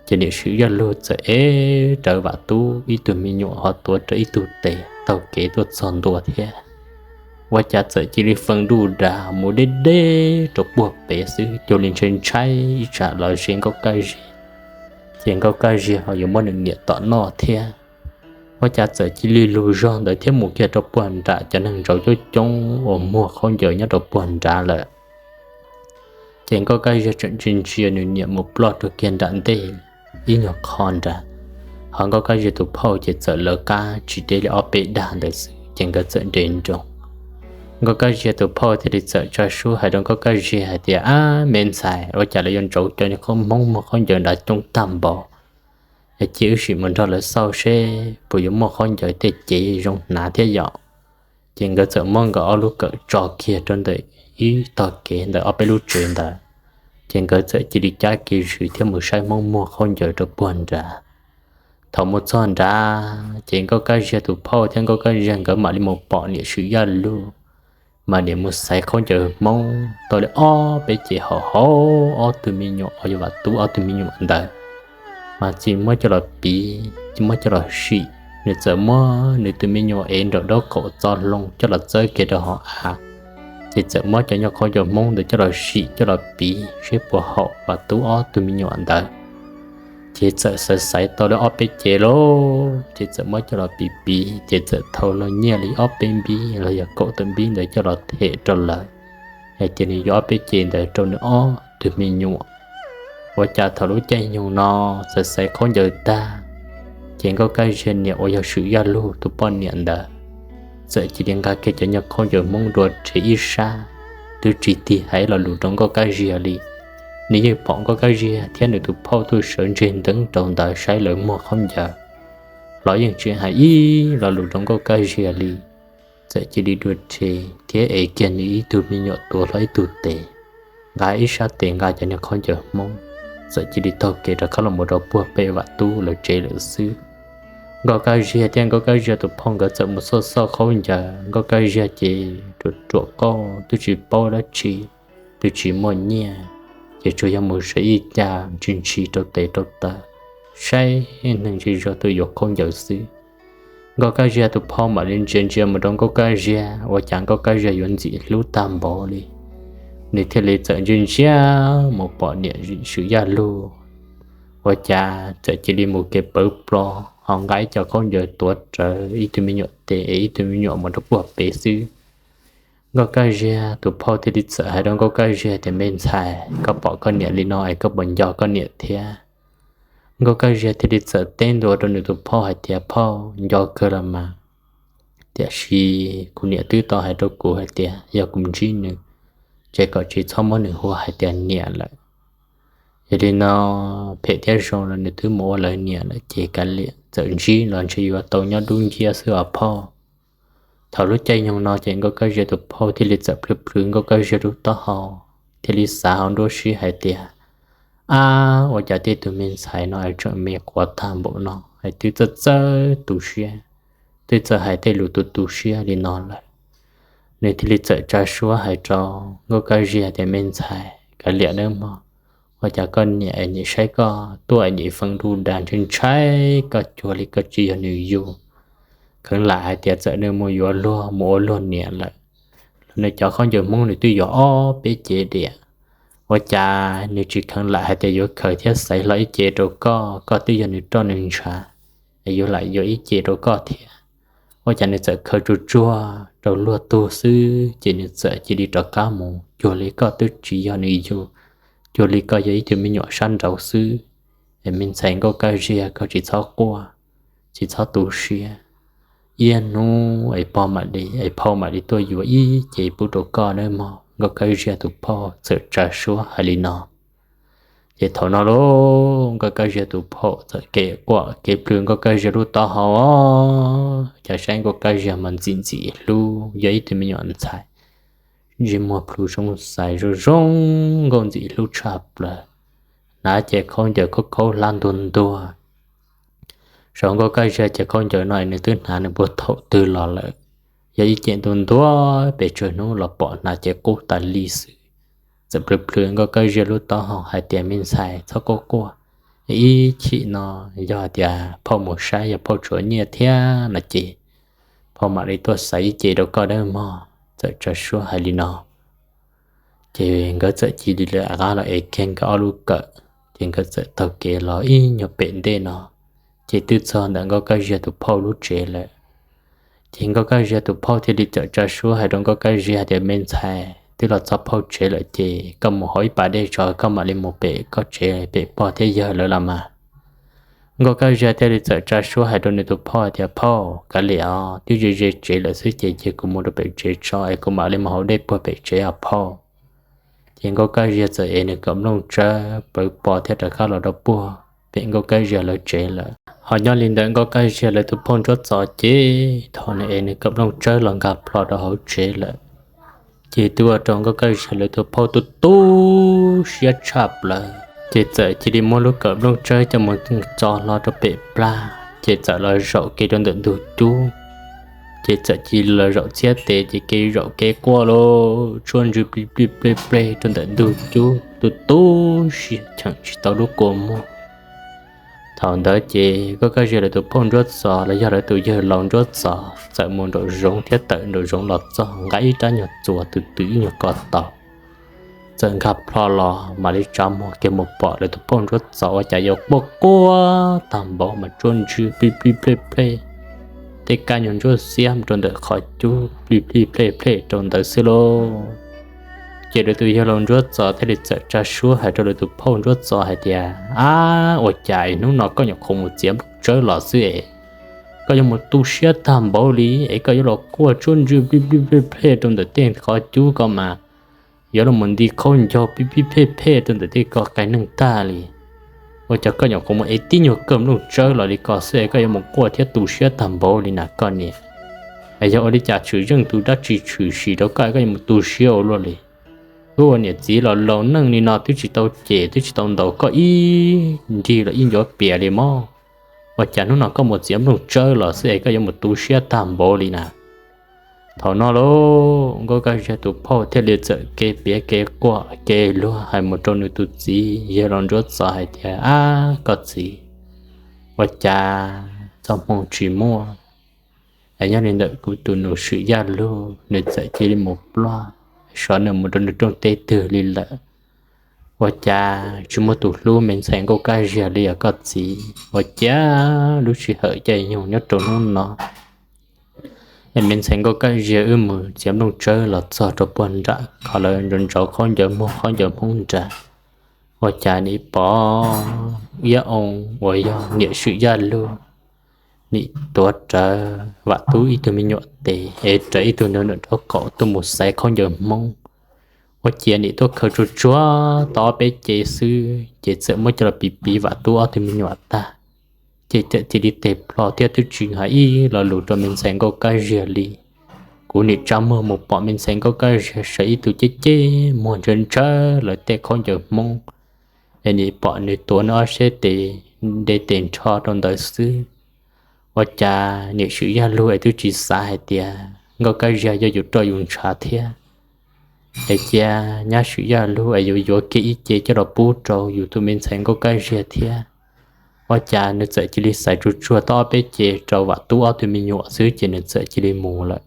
ces niam Swm Yaj Lug txawm ev rawv Vam Tub ib tug me nyuam ho tuav rawv ib tug tes taug kev tuaj txog ntua thiab. Ua cas txawm cia li feej duj das mus deb deb rau puag pem xwb, cuag li ntshai ntshai ib tsam los ze Nkauj Kaj Ziag, ces Nkauj Kaj Ziag ho yuav muab nws niam tom noj thiab. Ua cas txawm cia li lug zog ntawd thiab mus kiag rau puag nram cov neeg ntsauv coob coob uas muag khaub ncaws nyob rau puag nrad lawm. Ces Nkauj Kaj Ziag tseem ntsia ntsia nws niam mus ploj rau kiag nram ntej ib nyuag qho nrad, ho Nkauj Kaj Ziag tus phauj ces txawm lawv qab tsis deb li ob peb dag ntawd xwb ces nkawd txawm nres nroos. Nkauj Kaj Ziag tus phauj thiaj li txawm tsa suab hais rau Nkauj Kaj Ziag hais tias, Ab me ntxhais, ua cas lawv yuav ntsauv cov Hmoob muag khaub ncaws nrad coob tag npaum? Es cia wb sim mus nrog lawv xauj seb puas yuav muaj khaub ncaws tej cev zoo hnav thiab yom. Ces nkawd txawm muab nkawd ob lub kawm tso kiag rau ntawm ib tog kev ntawm ob peb lub tsev ntawd, ces nkawd txawm cia li cab kev zws thiab mus saib Hmoob muag khaub ncaws rau puag nrad. Thaum mus txog nrad ces Nkauj Kaj Ziag tus phauj thiab Nkauj Kaj Ziag nkawd mam li mus pom niam Swm Yaj Lug, mas niam mus xaiv khaub ncaws Hmoob tau li ob peb cev hauv hauv ob tug me nyuam uas yog Vam Tub ob tug me nyuam ntawd, mas tsis muab coj los piv tsis muab coj los sim, nws txawm muab nws tus me nyuam ev nraum dawb qaum txo hlo coj los txawb kiag rau hauv av, ces txawm muab cov nyuag khaub ncaws Hmoob ntawd coj los sim coj los piv seb puas haum Vam Tub ob tug me nyuam ntawd. Ces txawm xaiv xaiv tau li ob peb cev lauj, ces txawm muab coj los piv piv, ces txawm thau los nyiaj li ob peb npib los yog kaum tawm npib ntawd coj los them rau lawv hais tias nws yuav ob peb cev ntawd rau nws ob tug me nyuam. Ua cas thaum lub caij nyoog no xaiv xaiv khaub ncaws tag, ces Nkauj Kaj Ziag niam uas yog Swm Yaj Lug tus poj niam ntawd txawm cia li nqa kiag cov nyuag khaub ncaws Hmoob dua rhe ib sab, twb tsis tig hais lo lus rau Nkauj Kaj Ziag li. Nws yeej pom Nkauj Kaj Ziag thiab nws tus phauj tuaj sawv ntseg nteev rau ntawd saib lawv muag khaub ncaws, los yeej tsis hais ib lo lus rau Nkauj Kaj Ziag li. Txawm cia li dua rhe thiab ev kiag nws ib tug me nyuam tuav hlo ib tug tes, nqa ib sab tes nqa cov nyuag khaub ncaws Hmoob, txawm cia li taug kev rov qab los mus rau puag pem Vam Tub lawv tsev lawm xwb. Nkauj Kaj Ziag thiab Nkauj Kaj Ziag tus phauj nkawd txawm mus xauj xauj khaub ncaws, Nkauj Kaj Ziag ces ruam ruam qauj twb tsis paub dab tsi, twb tsis muaj nyiaj, ces tsuas yog mus saib ib cas ntshis ntshis rau tes rau taw, saib neeg zej zog tuaj yuav khaub ncaws xwb. Nkauj Kaj Ziag tus phauj mam li ntsia ntsia mus rau Nkauj Kaj Ziag, ua cas Nkauj Kaj Ziag yuav ntxim hlub tag npaum li. Nws thiaj li txawm ntsia ntsia mus pom niam Swm Yaj Lug, ua cas txawm cia li mus kev pawv plo, ho nqa ib co khaub ncaws tuav rawv ib tug me nyuam tes es ib tug me nyuam mus rau puag pem xwb. Nkauj Kaj Ziag tus phauj thiaj li txawm hais rau Nkauj Kaj Ziag tias, Me ntxhais, koj pom koj niam li no es koj puas nco koj niam thiab? Nkauj Kaj Ziag thiaj li txawm teb ntua rau nws tus phauj hais tias, Phauj, nco kawg los mas, tiam sis kuv niam twb tau hais rau kuv hais tias yog kuv ntsib nws, ces kom tsis txhob muab nws hu hais tias niam lawm. Yog li no, phem thiab zoo los nws twb mus ua lawv niam lawm ces kav liam, txawm ntsib los ntshe yuav tau nyob dub nciab xwb os phauj. Thaum lub caij nyoog no ces Nkauj Kaj Ziag tus phauj thiaj li txawm plhws plhws Nkauj Kaj Ziag lub taub hau, thiaj li xav hauv nruab siab hais tias, Ab, ua cas tej tug me ntxhais no es tseem me quav tag npaum no es twb txawj txawj tu siab, twb txawj hais tej lus tu tu siab li no lawm. Nws thiaj li txawm tsa suab hais rau Nkauj Kaj Ziag tias, Me ntxhais, kav liam nawb mog, ua cas koj niam es niam saib koj tuaj es niam feem ntuj dag ntshai ntshai koj cuag li koj tsis yog nws yug. Kheev lam hais tias txawm nws mus yuav luag mus ua luag niam lawm los nws cov khaub ncaws Hmoob nws twb yuav ob peb cev diam, Ua cas nws tsis kheev lam hais tias yuav khaws thiab xaiv hlo ib ce rau koj, koj twb yog nws roj nws ntshav, es yuav lam yuav ib ce rau koj thiab. Ua cas nws txawm khaws tsuag tsuag rau luag tug xwb ces nws txawm cia li rov qab mus cuag li koj twb tsis yog nws yug, cuag li koj yog ib tug me nyuam sab nraud xwb. Es me ntxhais Nkauj Kab Ziag, koj tsis txhob quaj, tsis txhob tu siab. Ib hnub es pog mam li, es phauj mam li tuaj yuav ib ce pub rau koj nawb mog. Nkauj Kab Ziag tus phauj txawm tsa suab hais li no. Ces thaum no lauj, Nkauj Kab Ziag tus phauj txawm kev quaj kev plhws Nkauj Kab Ziag lub taub hau, cas saib Nkauj Kab Ziag mas ntxim ntxim hlub, yog ib tug me nyuam ntxhais ntsej muag plhu zoo xais zoo zoo nkauj ntxim hlub tshaj plaws. Hnav ces khaub ncaws khaub khaub hlab ntuag ntuag. Saum Nkauj Kab Ziag ces khaub ncaws no nws twb hnav nws puag thaum twg los lawm, yog ib ce ntuag ntuag pes tsawg hnub los pom hnav ces qub tas li xwb. Txawm plhws plhws Nkauj Kab Ziag lub taub hau hais tias, me ntxhais txhob quaj quaj, ib chim no yog hais tias phauj mus saib yog phauj tshuav nyiaj thiab no ces phauj mam li tuaj xaiv ib ce rau koj nawb mog. Txawm tsa suab hais li no. Ces nkawd txawm cia li lawv qab los ev kiag nkawd ob lub kawm, ces nkawd txawm taug kev los ib nyuag pem ntej no, ces twb txog ntawm Nkauj Kab Ziag tus phauj lub tsev lawm. Ces Nkauj Kab Ziag tus phauj thiaj li txawm tsa suab hais rau Nkauj Kab Ziag hais tias, me ntxhais, twb los txog phauj tsev lawm ces koj mus hau ib pas dej tso koj mam li mus pem koj tsev pem pog thiab yawg lawv los mas. Nkauj Kab Ziag thiaj li txawm tsa suab hais rau nws tus phauj hais tias, phauj, kav liam os, twb ze ze tsev lawm xwb ces cia kuv mus rau pem tsev tso es kuv mam li mus hau dej puag pem tsev os phauj. Ces Nkauj Kab Ziag txawm ev nws kaum nplooj tsawb plawv pos thiab rov qab los rau puag pem Nkauj Kab Ziag lawv tsev lawm. Ho nyob li ntawm Nkauj Kab Ziag lawv tus phauj Ntsuab Txov ces thaum nws ev nws kaum nplooj tsawb los nkag plho rau hauv tsev lawm, ces twb ua rau Nkauj Kab Ziag lawv tus phauj tu tu siab tshaj plaws. Ces txawm cia li muab lub kaum nplooj tsawb coj mus tso hlo rau pem plag, ces txawm los zaum kev rau ntawm ntug cub. Ces txawm cia li los zaum txhiab tes ces kev zaum kev quaj lauj, tshuab ntswg plig plig plej plej rau ntawm ntug cub, tu tu siab cheem tsis tau lub kua muag. Thaum ntawd ces Nkauj Kab Ziag lawv tus phauj Ntsuab Txov los yog lawv tus yawg laus Ntsuab Txov txawm mus nraum zoov thiab tawm nraum zoov los txog nqa ib rab nyuag txuas tus twm ib nyuag ko taus, txawm nkag plho los mam li tsa muag kiag mus pom lawv tus phauj Ntsuab Txov ua cas yuav quaj quaj tag npaum mas tshuab ntswg plig plig plej plej, tej kab nyuag ntsuab xiab mus rau ntawm qhov cub plig plig plej plej rau ntawd xwb lauj. Ces lawv tus yawg laus Ntsuab Txov thiaj li txawm tsa suab hais rau lawv tus phauj Ntsuab Txov hais tias, ab, ua cas hnub no koj nyuam qhuav mus txiav nplooj tsawb los xwb es koj yuav mus tu siab tag npaum li es koj yuav los quaj tshuab ntswg plig plig plej plej rau ntawm tej qhov cub ko mas, yuav los mus nti khaub ncaug plig plig plej plej rau ntawm tej ko qai neeg tag li. Ua cas koj nyuam qhuav mus ev tib nyuag kawm nplooj tsawb los li ko xwb es koj yuav mus quaj thiab tu siab tag npaum li na koj niam? Es yog ua li cas tshwm zeej tus dab tsi tshwm sim rau koj es koj yuav mus tu siab ua luaj li? Wb ua niam txiv los laus neej li no twb tsis tau cem twb tsis tau ntaus koj ib nrig los ib ncuav pias li mog. Ua cas hnub no koj mus txiav nplooj tsawb los xwb es koj yuav mus tu siab tag npaum li na? Thaum no lauj, Nkauj Kab Ziag tus phauj thiaj li txawm kev piav kev quaj kev luag hais mus rau nws tus txiv yawg laus Ntsuab Txov hais tias, ab, koj txiv, ua cas txoj hmoo tsis muaj es nyob li ntawm kuv tus nus Swm Yaj Lug nws txawm cia li mus ploj sov nws mus rau nws rooj teb twg li lawm. Ua cas tsis muaj tus hlub me ntxhais Nkauj Kab Ziag li os koj txiv? Ua cas lub sij hawm caij nyoog nyob rau hnub no es me ntxhais Nkauj Kab Ziag wb mus txiav nplooj tsawb los txog rau puag nram qhov lawv ntsauv ntsauv khaub ncaws muag khaub ncaws hmoob nrad, ua cas nim pom Iab Oo uas yog niam Swm Yaj Lug nim tuav rawv Vam Tub ib tug me nyuam tes es rawv ib tug ntawd nram nraub qaum tuaj mus xaiv khaub ncaws hmoob. Ua ciav nim tuaj khaws tsuag tsuag tau ob peb ce xwb ces txawm muab coj los piv piv Vam Tub ob tug me nyuam tag, ces txawm cia li teg plho thiab twb tsis hais ib lo lus rau me ntxhais Nkauj Kab Ziag li. Kuv nim tsa muag mus pom me ntxhais Nkauj Kab Ziag sawv ib tug ceb ceb muag ntsawg ntsawg lawv tej khaub ncaws hmoob, es nim pom nws tuav nws ob seb tes nte tes nrho rau ntawd xwb. Ua cas niam Swm Yaj Lug es twb tsis xav hais tias Nkauj Kab Ziag yog yus roj yus ntshav thiab, es cia nyab Swm Yaj Lug es yuav yuav kiag ib ce coj los pub rau yus tus me ntxhais Nkauj Kab Ziag thiab. Ua cas nws txawm cia li xaiv tsuag tsuag tau ob peb ce rau Vam Tub ob tug me nyuam xwb ces nws txawm cia li mus lawm,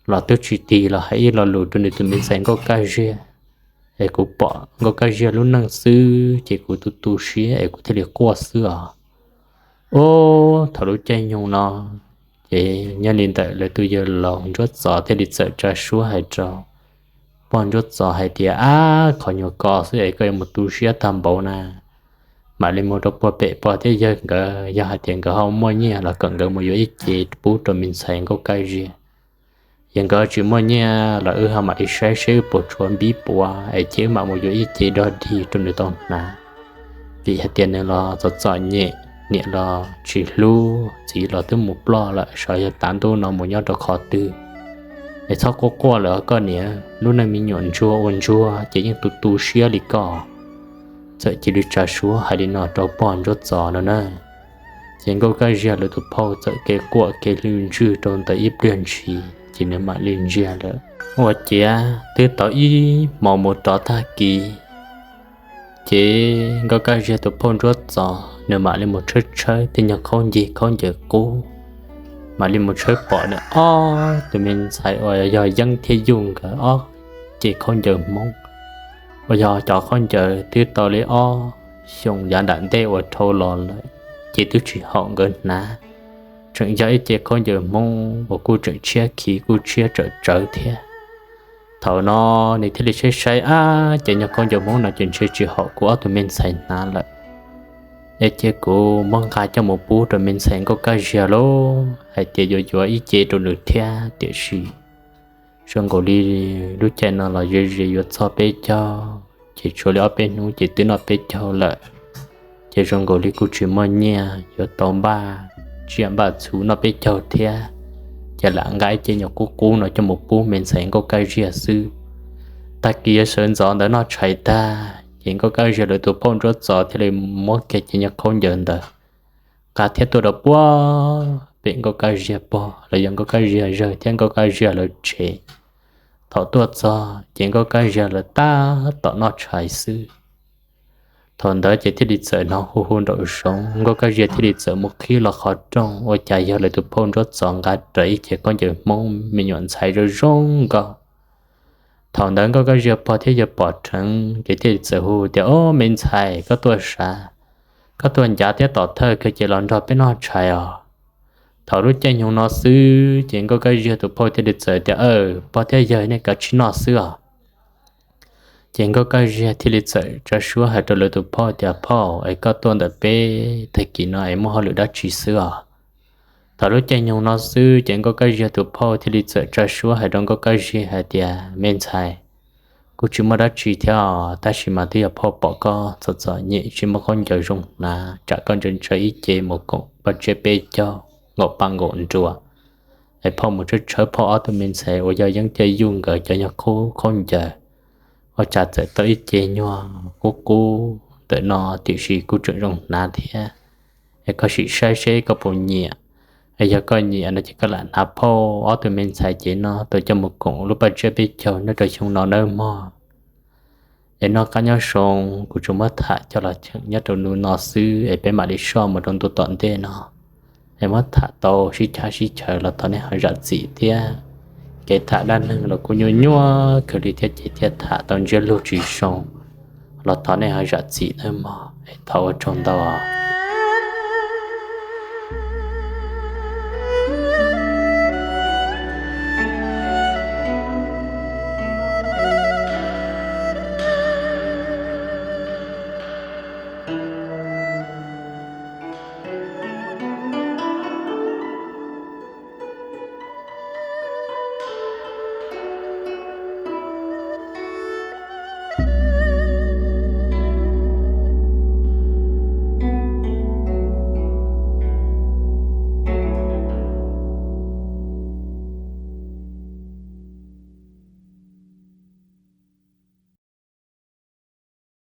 los twb tsis tig los hais ib lo lus rau nws tus me ntxhais Nkauj Kab Ziag. es kuv pom Nkauj Kab Ziag lub neej xwb ces kuv tu tu siab es kuv thiaj li quaj xwb os. Ub, thaum lub caij nyoog no ces nyob li ntawm lawv tus yawg laus Ntsuab Txov thiaj li txawm tsa suab hais rau pog Ntsuab Txov hais tias, Ab, qhov nyuag ko xwb es koj yuav mus tu siab tag npaum na. Mam li mus rau puag pem pog thiab yawg nkawd, yog hais tias nkawd ho muaj nyiaj los kom nkawd mus yuav ib ce pub rau me ntxhais Nkauj Kab Ziag. Yog nkawd tsis muaj nyiaj los wb ho mam li saib seb wb puas tshuav npib puav es ces wb mam mus yuav ib ce dog dig rau nws tau hnav. Vim hais tias nws los txom txom nyem, niam los tsis hlub, txiv los twb mus ploj lawm, xyov yog tav ntuj no mus nyob rau qhov twg. Es txhob quaj quaj lawm koj niam, lub neej me nyuam ntsuag ua ntsuag ces yeej tu tu siab li koj. Txawm cia li tsa suab hais li no rau pog Ntsuab Txov no na. Ces Nkauj Kab Ziag lawv tus phauj txawm kev quaj kev hlw ntswg rau ntawd ib pliag ntshis ces nws mam li ntsiag lawm. Ua ciav twb tau ib hmos mus rov tag kis, ces Nkauj Kab Ziag tus phauj Ntsuab Txov nws mam li mus tshawb tshawb tej nyuag khaub ncig khaub ncaws qub, mam li mus tshawb pom nws ob tug me ntxhais uas yog Yeeb thiab Yuj nkawd ob ce khaub ncaws Hmoob, uas yog cov khaub ncaws twb tau li ob xyoos yav nram ntej uas dhau los lawm, ces twb tsis haum nkawd hnav. Tseem yog ib ce khaub ncaws Hmoob uas kuj tseem tshiab khiv kuj tshiab tsawm tsawv thiab. Thaum no nws thiaj li saib saib ab, ces nyuag khaub ncaws Hmoob no ces ntshe tsis haum kuv ob tug me ntxhais hnav lawm. Es cia kuv muab nqa coj mus pub rau me ntxhais Nkauj Kab Ziag lauj, hais tias yuav yuav ib ce rau nws thiab. Tiam sis zoo nkaus li lub caij no los ze ze yuav txog peb caug, ces tshuav li ob peb hnub ces twb noj peb caug lawm. Ces zoo nkaus li kuj tsis muaj nyiaj yuav tau npaj tsiaj npaj txhu noj peb caug thiab, ces lam nqa ib ce nyuag qub qub no coj mus pub me ntxhais Nkauj Kab Ziag xwb. Tag kis yuav sawv ntxov ntawd noj tshais tag, ces Nkauj Kab Ziag lawv tus phauj Ntsuab Txov thiaj li muab kiag ces nyuag khaub ncaws ntawd nqa thiab tuaj rau puag pem Nkauj Kab Ziag pog los yog Nkauj Kab Ziag zawg thiab Nkauj Kab Ziag lawv tsev. Thaum tuaj txog ces Nkauj Kab Ziag lawv tab tom noj tshais xwb. Thaum ntawd ces thiaj li txawm hnov hu hu nraum zoov, Nkauj Kab Ziag thiaj li txawm mus qhib los qhov rooj, ua cas yog lawv tus phauj Ntsuab Txov nqa rawv ib ce khaub ncaws Hmoob me nyuam ntxhais zoo zoo nkauj. Thaum ntawd Nkauj Kab Ziag pog thiab yawg pom dheev ces thiaj li txawm hu tias, Ob, me ntxhais, koj tuaj sav, koj tuaj ncav thiab tom thawj kawg ces los nrog peb noj tshais os. Thaum lub caij nyoog no xwb ces Nkauj Kab Ziag tus phauj thiaj li txawm tias, Aw, pog thiab yawg, nej kav tsij noj xwb os. Ces Nkauj Kab Ziag thiaj li txawm tsa suab hais rau lawv tus phauj tias, Phauj, es koj tuaj ntawm peb tag kis no es muaj hauj lwm dab tsi xwb os? Thaum lub caij nyoog no xwb ces Nkauj Kab Ziag tus phauj thiaj li txawm tsa suab hais rau Nkauj Kab Ziag hais tias, Me ntxhais, kuj tsis muaj dab tsi thiab os, tab sis mas twb yog phauj pom koj txom txom nyem tsis muaj khaub ncaws zoo hnav, tsam koj ntshaw ntshaw ib ce mus koom paj tsiab peb caug nkaum paj nkaum nruas, es phauj mus tshawb tshawb phauj ob tug me ntxhais uas yog Yeeb thiab Yuj nkawd cov nyuag qub khaub ncaws, ua cas txawm tau ib ce nyuag qub qub ntawm no, tiam sis kuj tseem zoo hnav thiab. Es koj sim saib seb koj puas nyiam, es yog koj nyiam no ces koj lam hnav phauj ob tug me ntxhais ces no tuaj coj mus koom lub paj tsiab peb caug nyob rau xyoo no nawb mog. Es noj qab nyob zoo, kuv tsuas muab tham coj los cheem nyob rau ntu no xwb es peb mam li soj mus rau ntu tom ntej no. Es muab tham tau sib chab sib chaws los thov nej ho zam txim thiab. Kev tham dab neeg los kuj nyuaj nyuaj kawg li thiab ces thiaj tham tau ntsiab lus tsis zoo, los thov nej ho zam txim nawb mog. Es thov ua tsaug ntau.